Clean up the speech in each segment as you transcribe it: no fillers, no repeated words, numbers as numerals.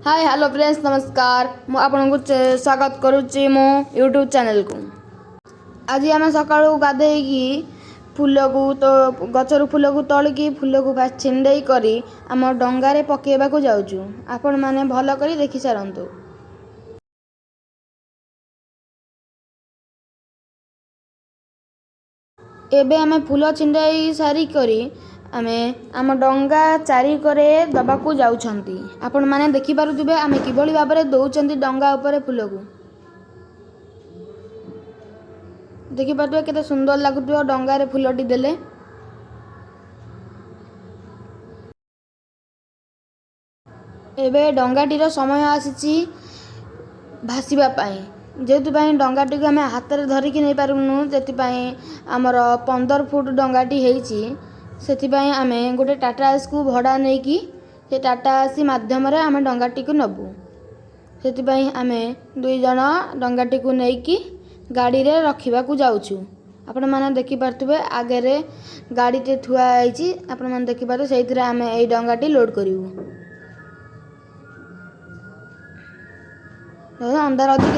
ହାଏ, hello friends, ନମସ୍କାର। ମୁଁ ଆପଣଙ୍କୁ ସ୍ୱାଗତ କରୁଛି ମୋ ୟୁଟ୍ୟୁବ୍ ଚ୍ୟାନେଲକୁ। ଆଜି ଆମେ ସକାଳୁ ଗାଧେଇକି ଫୁଲକୁ ତ ଗଛରୁ ଫୁଲକୁ ତୋଳିକି, ଫୁଲକୁ ଫାଷ୍ଟ ଛିଣ୍ଡେଇ କରି ଆମ ଡଙ୍ଗାରେ ପକାଇବାକୁ ଯାଉଛୁ। ଆପଣମାନେ ଭଲ କରି ଦେଖି ସାରନ୍ତୁ। ଏବେ ଆମେ ଫୁଲ ଛିଣ୍ଡାଇ ସାରି କରି ଆମେ ଆମ ଡଙ୍ଗା ଚାରିକରେ ଦେବାକୁ ଯାଉଛନ୍ତି। ଆପଣମାନେ ଦେଖିପାରୁଥିବେ ଆମେ କିଭଳି ଭାବରେ ଦେଉଛନ୍ତି ଡଙ୍ଗା ଉପରେ ଫୁଲକୁ। ଦେଖିପାରୁଥିବେ କେତେ ସୁନ୍ଦର ଲାଗୁଥିବ ଡଙ୍ଗାରେ ଫୁଲଟି ଦେଲେ। ଏବେ ଡଙ୍ଗାଟିର ସମୟ ଆସିଛି ଭାସିବା ପାଇଁ। ଯେଉଁଥିପାଇଁ ଡଙ୍ଗାଟିକୁ ଆମେ ହାତରେ ଧରିକି ନେଇପାରୁନୁ, ସେଥିପାଇଁ ଆମର 15 ଫୁଟ ଡଙ୍ଗାଟି ହେଇଛି। ସେଥିପାଇଁ ଆମେ ଗୋଟେ ଟାଟା ଏସ୍କୁ ଭଡ଼ା ନେଇକି ସେ ଟାଟା ଏସି ମାଧ୍ୟମରେ ଆମେ ଡଙ୍ଗାଟିକୁ ନେବୁ। ସେଥିପାଇଁ ଆମେ ଦୁଇ ଜଣ ଡଙ୍ଗାଟିକୁ ନେଇକି ଗାଡ଼ିରେ ରଖିବାକୁ ଯାଉଛୁ। ଆପଣମାନେ ଦେଖିପାରୁଥିବେ ଆଗରେ ଗାଡ଼ିଟି ଥୁଆ ହେଇଛି। ଆପଣମାନେ ଦେଖିପାରୁଥିବେ, ସେଇଥିରେ ଆମେ ଏଇ ଡଙ୍ଗାଟି ଲୋଡ଼ କରିବୁ। ଅନ୍ଧାର ଅଛି,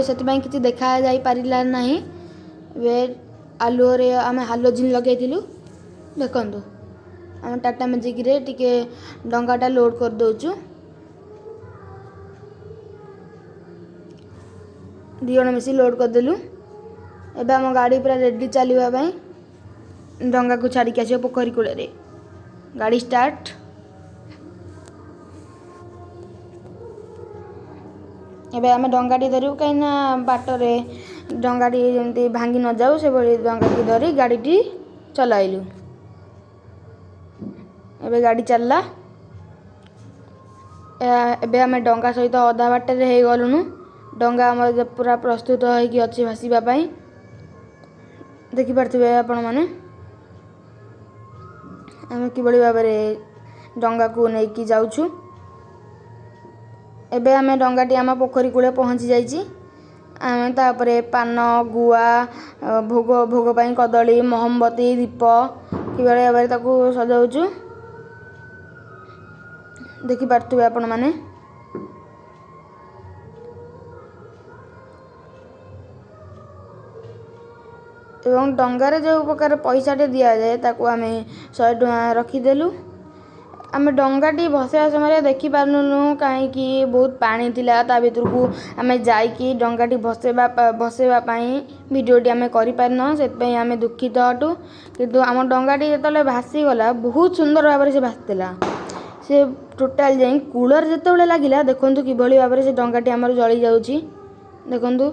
ସେଥିପାଇଁ କିଛି ଦେଖାଯାଇ ପାରିଲା ନାହିଁ। ଏବେ ଆଲୁଅରେ ଆମେ ହାଲୋଜିନ୍ ଲଗାଇଥିଲୁ। ଦେଖନ୍ତୁ, ଆମେ ଟାଟା ମ୍ୟାଜିକ୍ରେ ଟିକେ ଡଙ୍ଗାଟା ଲୋଡ଼ କରିଦେଉଛୁ। ଦୁଇ ଜଣ ମିଶି ଲୋଡ଼ କରିଦେଲୁ। ଏବେ ଆମ ଗାଡ଼ି ପୁରା ରେଡ଼ି ଚାଲିବା ପାଇଁ, ଡଙ୍ଗାକୁ ଛାଡ଼ିକି ଆସିବ ପୋଖରୀ କୂଳରେ। ଗାଡ଼ି ଷ୍ଟାର୍ଟ। ଏବେ ଆମେ ଡଙ୍ଗାଟି ଧରିବୁ, କାହିଁକିନା ବାଟରେ ଡଙ୍ଗାଟି ଯେମିତି ଭାଙ୍ଗି ନଯାଉ, ସେଭଳି ଡଙ୍ଗାଟି ଧରି ଗାଡ଼ିଟି ଚଲାଇଲୁ। ଏବେ ଗାଡ଼ି ଚାଲିଲା। ଏବେ ଆମେ ଡଙ୍ଗା ସହିତ ଅଧା ବାଟରେ ହେଇଗଲୁଣୁ। ଡଙ୍ଗା ଆମର ପୁରା ପ୍ରସ୍ତୁତ ହେଇକି ଅଛି ଭାସିବା ପାଇଁ। ଦେଖିପାରୁଥିବେ ଆପଣମାନେ ଆମେ କିଭଳି ଭାବରେ ଡଙ୍ଗାକୁ ନେଇକି ଯାଉଛୁ। ଏବେ ଆମେ ଡଙ୍ଗାଟି ଆମ ପୋଖରୀ କୂଳେ ପହଞ୍ଚି ଯାଇଛି। ଆମେ ତାପରେ ପାନ, ଗୁଆ, ଭୋଗ ପାଇଁ କଦଳୀ, ମହମବତୀ, ଦୀପ କିଭଳି ଭାବରେ ତାକୁ ସଜାଉଛୁ ଦେଖିପାରୁଥିବେ ଆପଣମାନେ। ଏବଂ ଡଙ୍ଗାରେ ଯେଉଁ ପ୍ରକାର ପଇସାଟେ ଦିଆଯାଏ, ତାକୁ ଆମେ 100 ଟଙ୍କା ରଖିଦେଲୁ। ଆମେ ଡଙ୍ଗାଟି ଭସାଇବା ସମୟରେ ଦେଖିପାରିଲୁନୁ, କାହିଁକି ବହୁତ ପାଣି ଥିଲା। ତା ଭିତରକୁ ଆମେ ଯାଇକି ଡଙ୍ଗାଟି ଭସେଇବା ପାଇଁ ଭିଡ଼ିଓଟି ଆମେ କରିପାରିନୁ, ସେଥିପାଇଁ ଆମେ ଦୁଃଖିତ ଅଟୁ। କିନ୍ତୁ ଆମ ଡଙ୍ଗାଟି ଯେତେବେଳେ ଭାସିଗଲା, ବହୁତ ସୁନ୍ଦର ଭାବରେ ସେ ଭାସିଥିଲା। ସେ ଟୋଟାଲ୍ ଯାଇ କୂଳରେ ଯେତେବେଳେ ଲାଗିଲା, ଦେଖନ୍ତୁ କିଭଳି ଭାବରେ ସେ ଡଙ୍ଗାଟି ଆମର ଜଳି ଯାଉଛି। ଦେଖନ୍ତୁ।